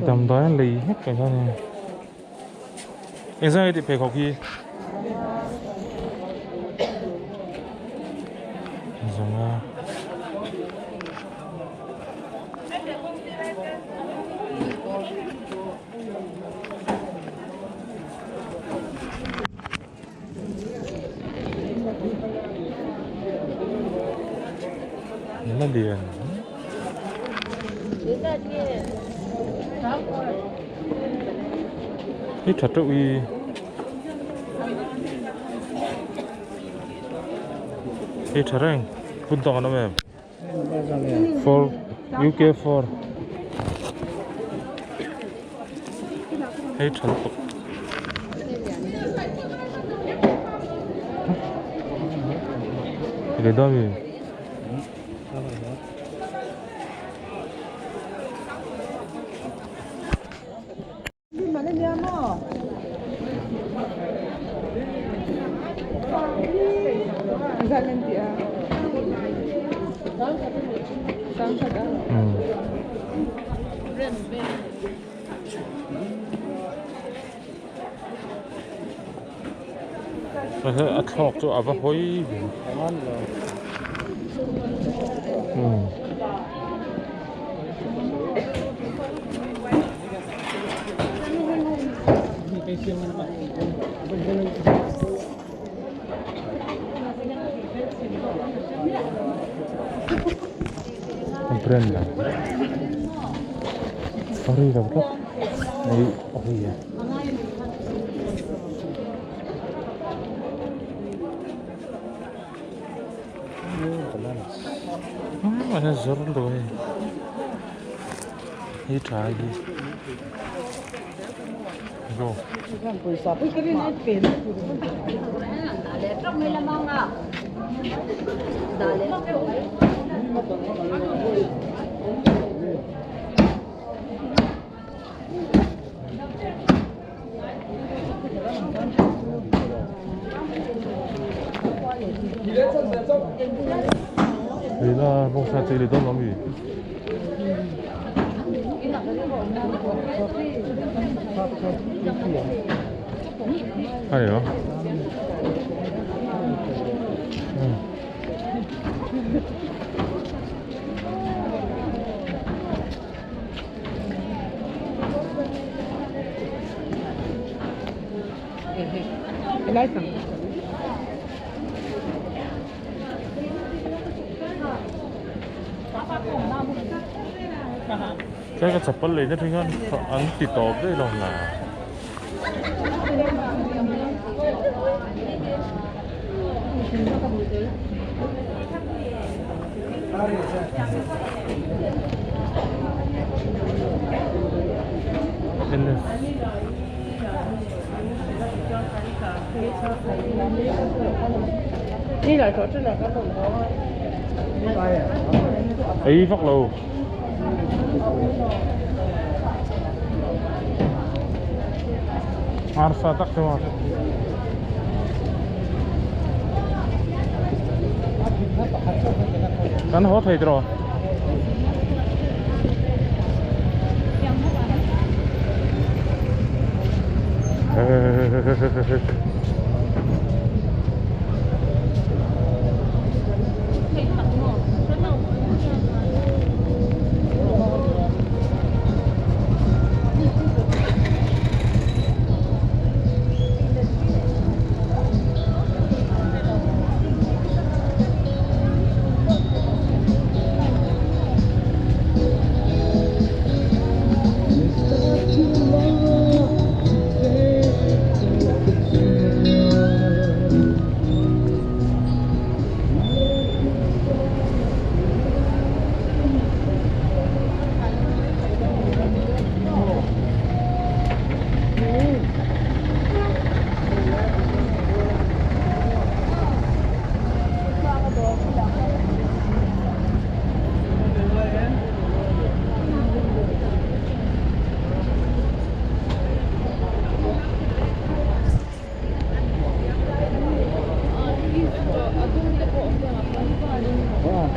Speaker 1: Damdawi an lei hlek mai hian in engzah nge tih pheikhawk hi zawnga la lian hi tha teuh hi hi tha reng phun tawk an awm em 4 UK 4 hei tha lutuk lei dawn mi A thlawk chu a va hawi ve. Brand a rei lo tlat hei a hei a. A zawr lo hei hi tha hi go. Lei la bawngsa chei leh dawn lo ami? Ai aw. Cái cái chapal lei na thing an an ti tawp daih lo na. Ei vak lo. Arsa tak te maw. Kan haw thei tiraw.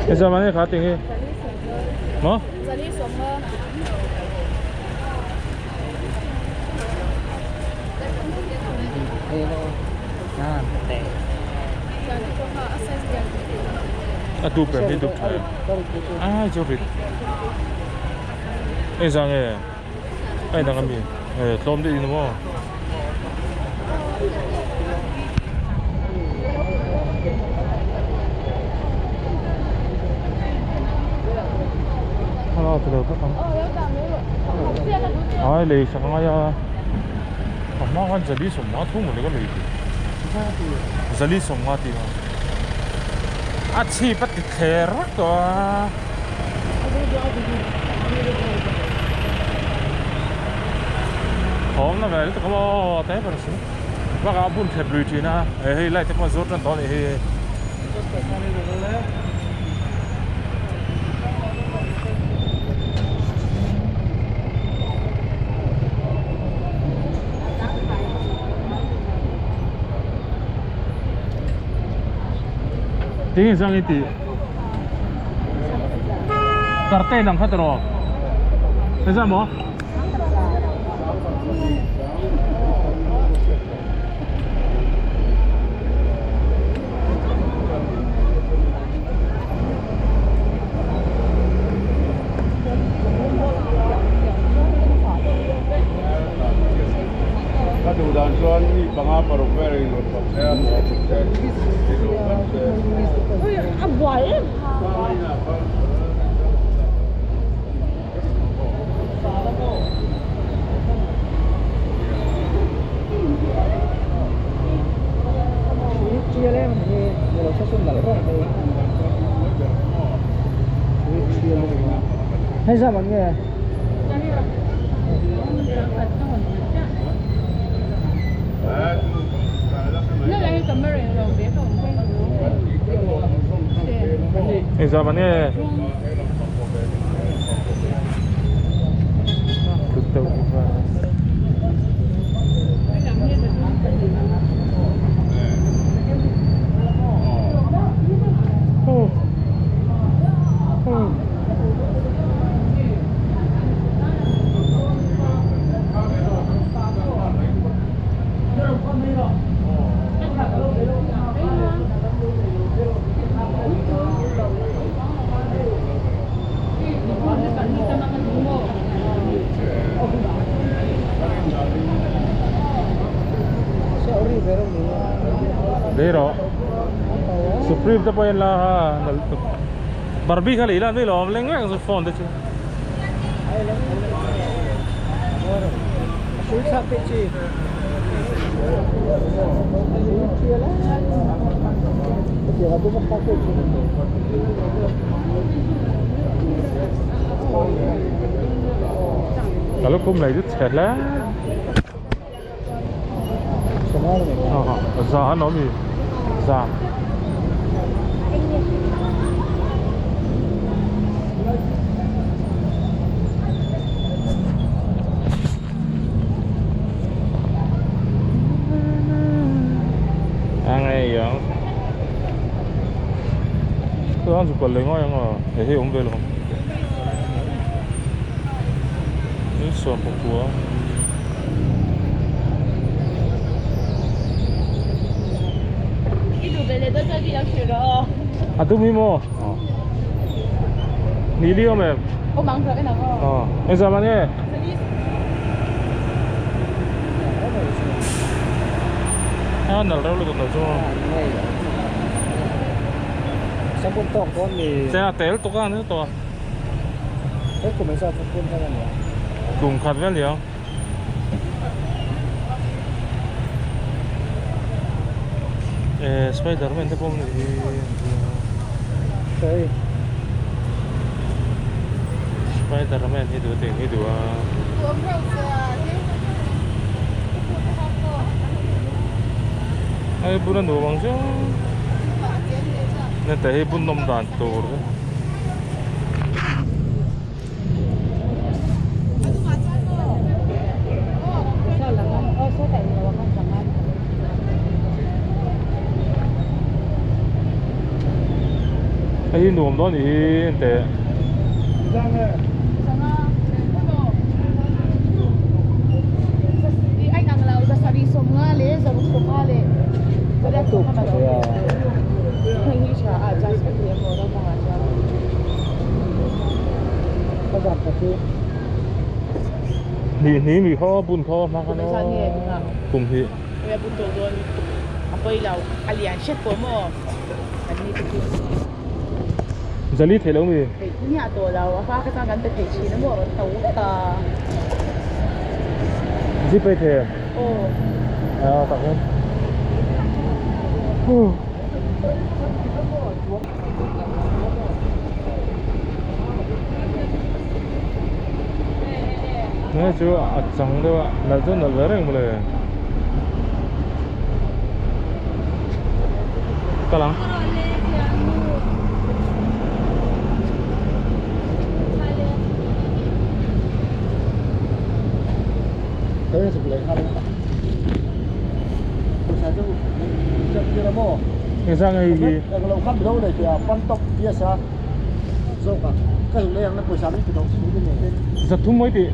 Speaker 1: Hei zaman hi kha ting hi maw? A dup em hi dup tha em ai chu rit hei zang e a inang ami e tlawm deuh in maw. Ai lei sak angai a a hma khan zali sawmnga thu mawni ka lei tih zali sawmnga tih a a chhip a ti thler vek tawh a. Thawm na ve lutuk a maw te ber si bakah a bun thlep lui thin a hei light te pawh a zur tan tawh a nih hi. Tinge zang i tih Tarte nang kha tiraw Eza maw?
Speaker 6: Ka duh dan chuan mi panga paruk vel in rawn chhawp se a maw chhawp se ti duh vek se.
Speaker 2: A buai em.
Speaker 4: Hei zam ang nge.
Speaker 1: Hei zam ang nge. Supreme te pawh in la ha nalh tuk. Barbie kha lei la an lawm leng reng chu phone te chu. Ka lukhum lei chu chhe hle. Za an awm i za. Ang ei ang. Chuan zu kal leh ngai ang a hei hei awm ve lo ang. Ni 19. A tum hi maw? Ni li awm em? Eng zah man nge? A nalh reuh lutuk lo chu maw? Cheng a tel tuk a ni tawh a. Kum khat vel nia. Eh Spiderman te pawh ni hi. Spiderman hi duh ting hi duh a. Hei bun a nuam ang chu. Heta hi bun nawm dan tur. Hei hi nuam dawn nih hi enteh. Hnih hnih mi khaw bun khaw hma khan aw kum hnih. Zali theih lo mi? Zip ei thei em? Aw tak em. Nge chu a chang deuh a nalh chu nalh ve reng mawle kal ang. Engzah nge hei hi? Zathum mai tih.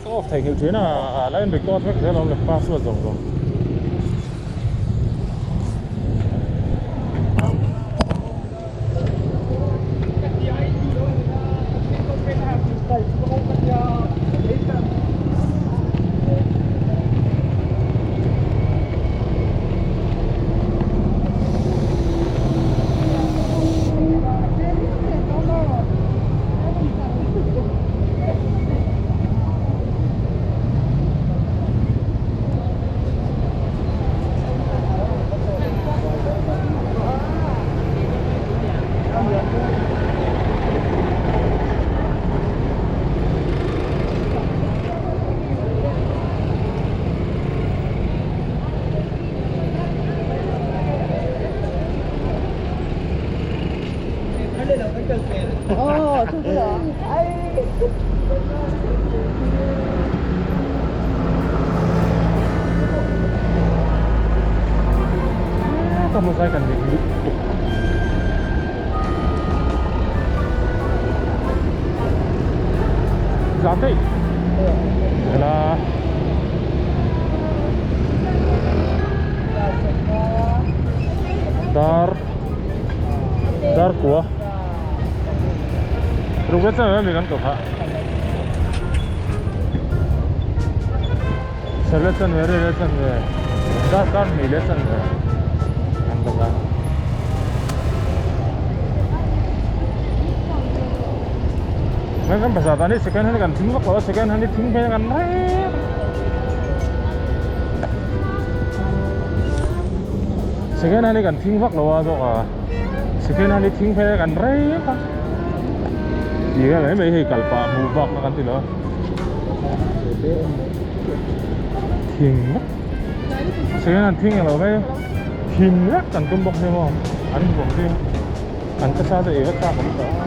Speaker 1: Ka off theihnghilh thin a, a la in record vek zel awm le password zawng zawng. Ka hmu zai kan dik lutuk. Zan daih. Ela. Dar. Dar dar kua ruk leh chanve ami kan kawp ha sarh leh chanve riat leh chanve dar kar hnih leh chanve kan kawp a. Kan kan pasal tan hi second hand kan thing vak lo a second hand hi thing phei kan reng. Second hand hi kan thing vak lo a zawk a second hand hi thing phei kan rei vek a tih vel mai mai hei kal pah hmuh bak na kan ti lo a thing vek second hand thing eng lo mai thim vek kan tum bawk sia maw an huam zui a an ka sa chu ei vek chak awm tawh a.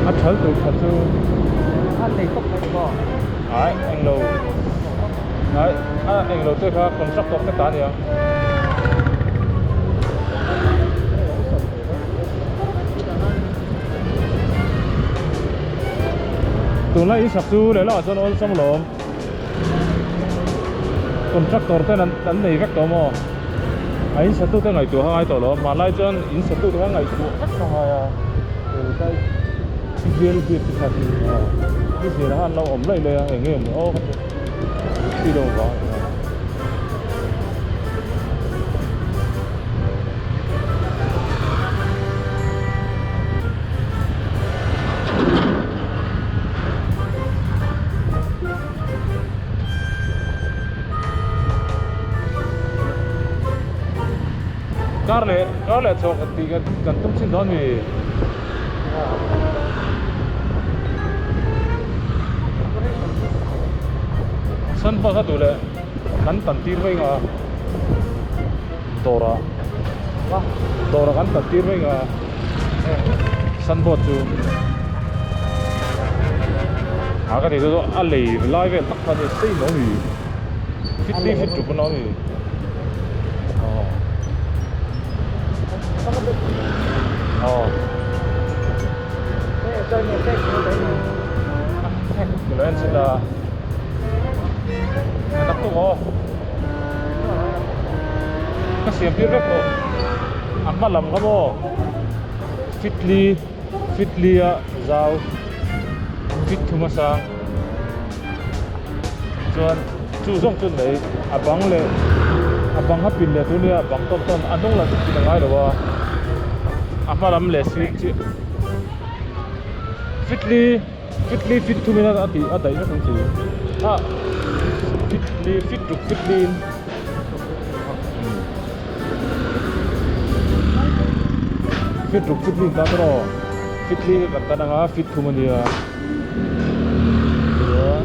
Speaker 1: A thal tur kha chu
Speaker 4: a nei tawp mai maw?
Speaker 1: Ai englo ai a englo te kha contractor te ta a nia. Tunlai in sak chu lehlamah chuan awlsam lawm contractor ten an nei vek tawh maw a in satu te ngaihtuah kha ngai tawh lo a hmanlai chuan in satu te kha ngaihtuah vek kha ngai a bial biak te kha ni zir ah khan an lo awm laih laih a eng nge maw aw ka ti thi lo vang a ni a. Kar leh kar leh chhawk tih kan tum chin dawn mi. Sunbus a duh leh kan tan tir mai nga dawrah dawrah kan tan tir mai nga sunboard chu a ka tih chu a lei lai vel tak kha nia sei mai a ni fit li fit ṭup a ni aw. Lo en chhin a. Nak tuk aw. Ka siam tir vek tawh. A hma lam kha maw fitli fitli a zau fit thum a sang chuan chu zawng chu nei a bang leh a bang kha pin leh tur nia bang tawn tawn a hnung lam chu pin a ngai lo a a hma lam leh sir chiah fitli fitli fit thum in a tih a daih vek ang chu a fitli fit ruk fitli in. Fit ruk fit li tan erawh fit li kan tan anga fit thum ania chuan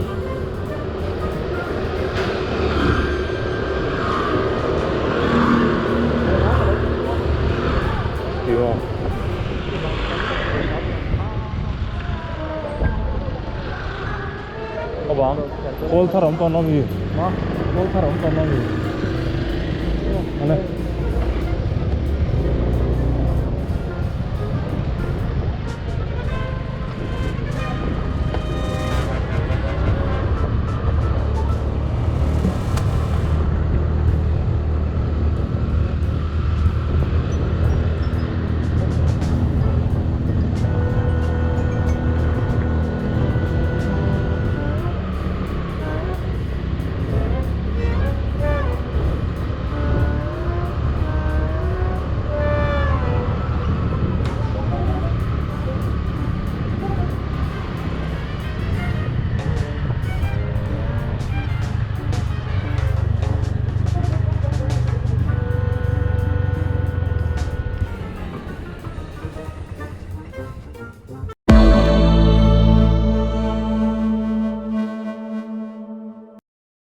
Speaker 1: tih maw Ka bang kawl thar awm tawn ami kawl thar awm tawn ami ane.